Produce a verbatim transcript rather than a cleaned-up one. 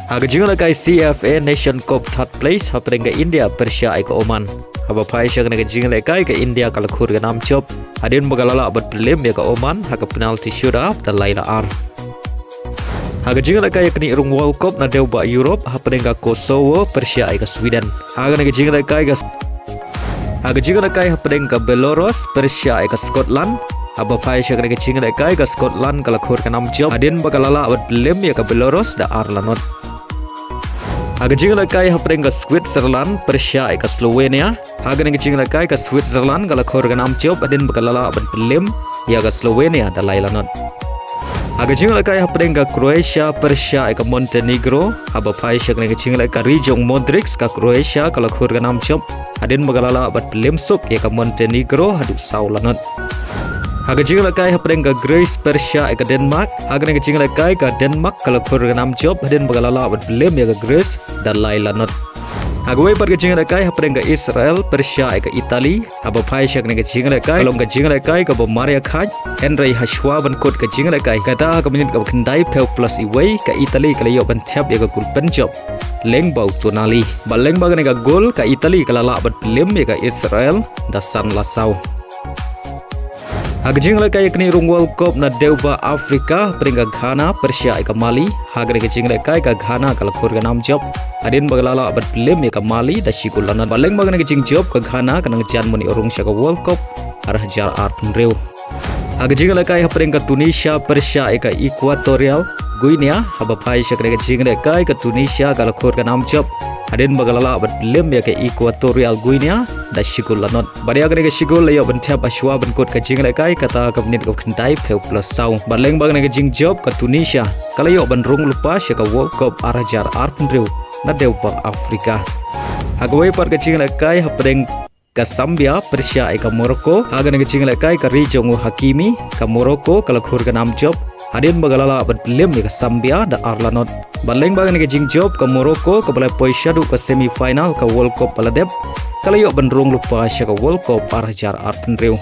Ha ka jingïalehkai C F A Nation Cup third place hapdeng ka India pyrshah ïa ka Oman. Haba phai sha kane ka jingïalehkai ka India ka la khur ka nam jop hadien ba ka la lah ban pynliem ïa ka Oman ha ka penalty shootout da lai la ar. Ha ka jingïalehkai ïa kane ka rung World Cup na dewbah Europe hapdeng ka Kosovo pyrshah ïa ka Sweden. Ha kane ka jingïalehkai ka Ha ka jingïalehkai hapdeng ka Belarus pyrshah ïa ka Scotland. Haba phai sha kane ka jingïalehkai ka Scotland ka la khur ka nam jop hadien ba ka la lah ban pynliem ïa ka Belarus da ar la not. Ha ka jingïalehkai hapdeng ka Switzerland pyrshah ïa ka Slovenia. Ha kane ka jingïalehkai ka Switzerland ka la khur ka nam jop hadien ba ka la lah ban pynliem ïa ka Slovenia da lai la not. Ha ka jingïalehkai hapdeng ka Croatia pyrshah ïa ka Montenegro. Haba phai sha kane ka jingïalehkai ka ri jong Modric ka Croatia ka la khur ka nam jop hadien ba ka la lah ban pynliem suk ïa ka Montenegro haduh saw la not. Ha ka jingïalehkai hapdeng ka Greece pyrshah ïa ka Denmark. Ha kane ka jingïalehkai ka Denmark ka la khur ka nam jop hadien ba ka la lah ban pynliem ïa ka Greece da lai la not. Ha kawei pat ka jingïalehkai hapdeng ka Israel pyrshah ïa ka Italy. Haba phai sha kane ka jingïalehkai ka long ka jingïalehkai kaba mar ïa khaid, hynrei ha shuwa ban kut ka jingïalehkai kata ha ka minit kaba khyndai phew plus iwei ka Italy ka la ïoh ban thep ïa ka gol pynjop lyngba u Tonali. Bad lyngba kane ka gol ka Italy ka la lah ban pynliem ïa ka Israel da san la saw. Ha ka jingïalehkai ïa kane ka rung World Cup na dewbah Afrika hapdeng ka Ghana pyrshah ïa ka Mali. Ha kane ka jingïalehkai ka Ghana ka la khur ka nam jop hadien ba ka la lah ban pynliem ïa ka Mali da shi gol la not. Bad lyngba kane ka jingjop ka Ghana ka nang jan mane rung sha ka World Cup ar hajar arphew hynriew. Ha ka jingïalehkai hapdeng ka Tunisia pyrshah ïa ka Equatorial Guinea. Haba phai sha kane ka jingïalehkai ka Tunisia ka la khur ka nam jop hadien ba ka la lah ban pynliem ïa ka Equatorial Guinea da shi gol la not. Bad ïa kane ka shi gol la ïoh ban thep ha shuwa ban kut ka jingïalehkai kata ha ka minit kaba khyndai phew plus saw. Bad lyngba kane ka jingjop ka Tunisia ka la ïoh ban rung lypa sha ka World Cup ar hajar arphew hynriew na dewbah Afrika. Ha kawei pat ka jingïalehkai hapdeng ka Zambia pyrshah ïa ka Morocco. Ha kane ka jingïalehkai ka ri jong u Hakimi ka Morocco ka la khur ka nam jop hadien ba ka la lah ban pynliem ïa ka Zambia da ar la not. Bad lyngba kane ka jingjop ka Morocco kaba la poi shaduh ka semi final ka World Cup ba la dep ka la ïoh ban rung lypa sha ka World Cup ar hajar arphew hynriew.